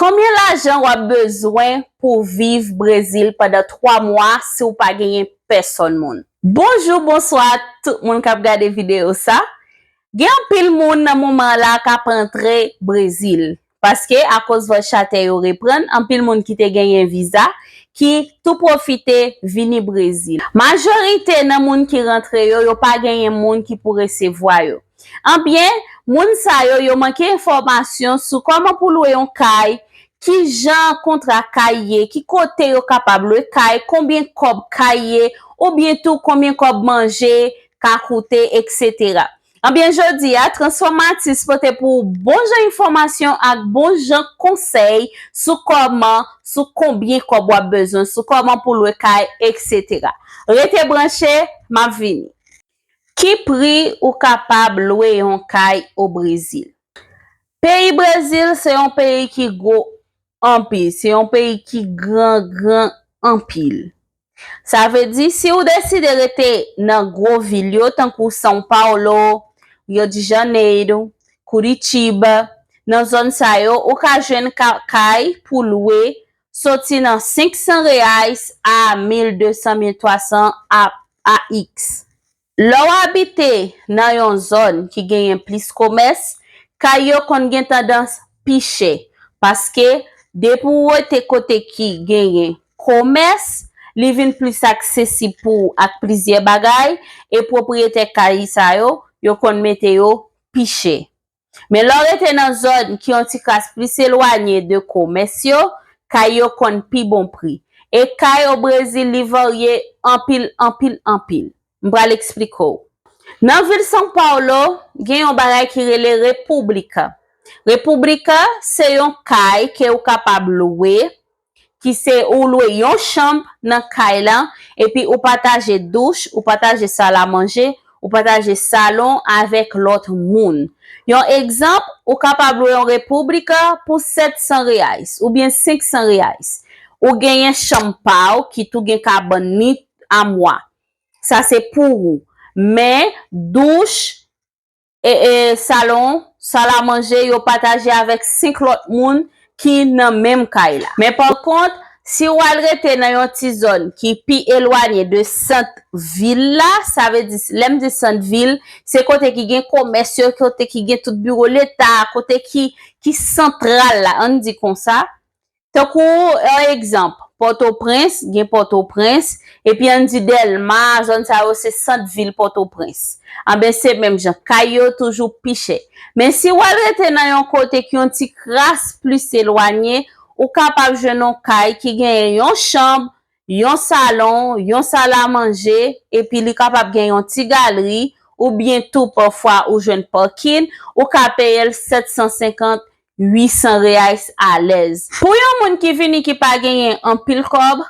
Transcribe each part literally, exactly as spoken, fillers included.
Konbyen lajan w ap bezwen pou w viv Brezil pandan twa mwa si w pa genyen pèsòn moun? Bonjou, bonswa tout moun k ap gade videyo sa. Gen anpil moun nan moman la k ap antre Brezil. Paske akoz vòl chatè yo reprann, anpil moun ki te genyen viza, ki tou pwofite vini Brezil. Majorite nan moun ki rantre yo, yo pa genyen moun ki pou resevwa yo. Anbyen, moun sa yo, yo manke enfòmasyon sou kòman pou lwe yon kay, ki jan kontra kay ye, ki kote yo kapab lwe kay, konbyen kòb kay ye, oubyen tou konbyen kòb manje ka koute, etsetera. Anbyen, jodi a, Transfòmatis pote pou w bon jan enfòmasyon ak bon jan konsèy sou kòman, sou konbyen kòb w ap bezwen, sou kòman pou lwe kay, etsetera. Rete branche, m ap vini. Ki pri ou kapab lwe yon kay o Brezil? Peyi Brezil se yon peyi ki gwo anpil, se yon peyi ki gran, gran anpil. Sa vle di, si w deside rete nan gwo vil yo, tankou São Paulo, Rio de Janeiro, Curitiba, nan zòn sa yo, ou ka jwenn ka-, kay pou lwe soti nan senk san reais a mil de san, mil twa san a, a x. Lè w abite nan yon zòn ki genyen plis komès, kay yo konn gen tandans pi chè, paske depi w rete kote ki genyen komès, li vin plis aksesib pou w ak plizyè bagay, e pwopriyetè kay sa yo, yo konn mete yo pi chè. Men lè w rete nan zòn ki yon ti kras plis elwanye de komès yo, kay yo konn pi bon pri. E kay o Brezil, li varye anpil, anpil, anpil. M pral eksplike w. Nan vil São Paulo, gen yon bagay ki rele República. República se yon kay ke ou kapab lwe, ki se ou lwe yon chanm nan kay la, epi ou pataje douch, ou pataje salamanje, ou pataje salon avèk lòt moun. Yon egzanp, ou kapab lwe yon República pou sèt san reais oubyen senk san reais. Ou genyen chanm pa w ki tou gen kabann li, amwa. Sa se pou ou. Men, douch, e, e, salon, salamanje, yo pataje avèk senk lòt moun ki nan menm kay la. Men pa kont, si w al rete nan yon ti zòn ki pi elwanye de sant vil la, sa vle di, lè m di sant vil, se kote ki gen komès yo, kote ki gen tout biwo leta, kote ki, ki santral la, ann di konsa. Tankou, yon egzanp, Pòtoprens, gen Pòtoprens, epi ann di Dèlma, zòn sa yo se sant vil Pòtoprens. Anben, se menm jan, kay yo toujou pi chè. Men si w al rete nan yon kote ki yon ti kras plis elwanye, ou kapab jwenn yon kay ki genyen yon chanm, yon salon, yon salamanje, epi li kapab gen yon ti galri, oubyen tou pafwa ou jwenn pakin, ou ka peye l sèt san senkant, uit san reais alèz. Pou yon moun ki vini ki pa genyen anpil kòb,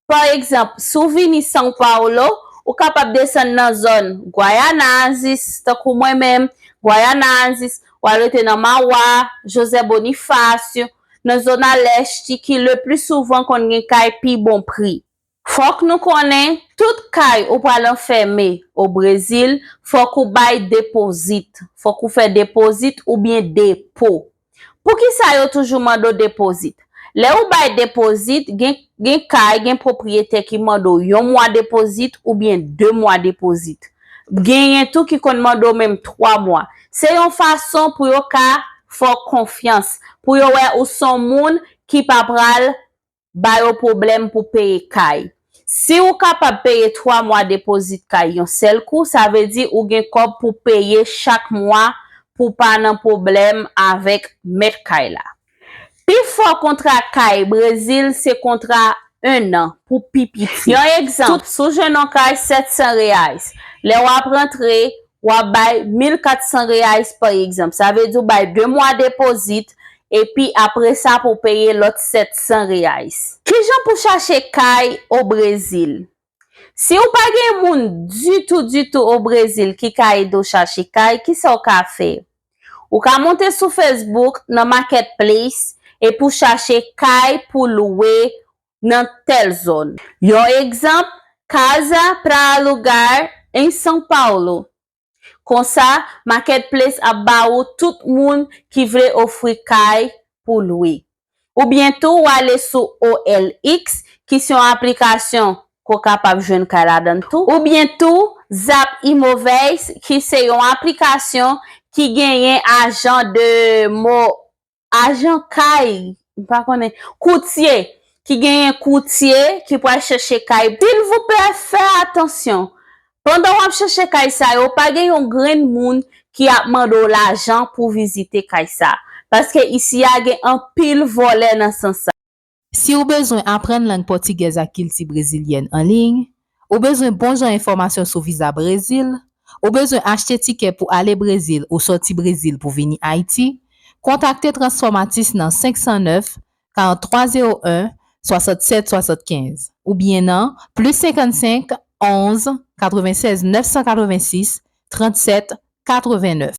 pa egzanp, si w vini São Paulo, ou kapab desann nan zòn Guaianazes, tankou mwen menm, Guaianazes, w al rete nan Mauá, José Bonifácio, nan Zona Leste ki le pli souvan konn gen kay pi bon pri. Fòk nou konnen, tout kay ou pral anfème o Brezil, fòk ou bay depozit. Fòk ou fè depozit oubyen depo. Poukisa yo toujou mande w depozit? Lè ou bay depozit, gen, gen kay, gen pwopriyetè ki mande w yon mwa depozit oubyen de mwa depozit. Genyen tou ki konn mande w menm twa mwa. Se yon fason pou yo ka fè w konfyans, pou yo wè ou se yon moun ki pa pral ba yo pwoblèm pou peye kay. Si ou kapab peye twa mwa depozit kay yon sèl kou, sa vle di ou gen kòb pou peye chak mwa pou pa nan pwoblèm avèk mèt kay la. Pifò kontra kay Brezil se kontra en an pou pi piti. Yon egzanp, si w jwenn yon kay sèt san reais, lè w ap rantre, w ap bay mil kat san reais pa egzanp. Sa vle di w bay de mwa depozit, epi apre sa pou w peye lòt sèt san reais. Kijan pou chache kay o Brezil? Si w pa gen moun ditou, ditou o Brezil ki ka ede w chache kay, kisa w ka fè? Ou ka monte sou Facebook nan Marketplace epi w chache kay pou lwe nan tèl zòn. Yon egzanp, Casa para alugar em São Paulo. Konsa, Marketplace ap ba ou tout moun ki vle ofri kay pou lwe. Oubyen tou, w ale sou O L X, ki se yon aplikasyon ke w kapab jwenn kay ladan l tou. Oubyen tou, Zap Imovais, ki se yon aplikasyon ki genyen ajan de mo, ajan kay, m pa konnen, koutye, ki genyen koutye ki pral chèche kay. Silvouplè, fè atansyon. Pandan w ap chèche kay sa yo, pa gen yon grenn moun ki ap mande w lajan pou vizite kay sa. Paske isi a gen anpil vòlè nan sans sa. Si w bezwen aprann lang pòtigèz ak kilti brezilyèn an liy, ou bezwen bon jan enfòmasyon sou viza Brezil, ou bezwen achte tikè pou ale Brezil ou sòti Brezil pou vini Ayiti, kontakte Transformatis nan senk san nèf, karant twa zewo en, swasannsèt swasannkenz, oubyen nan plis senkannsenk, onz, katrevennsèz, nèf san katrevensis, trannsèt, katrevennèf.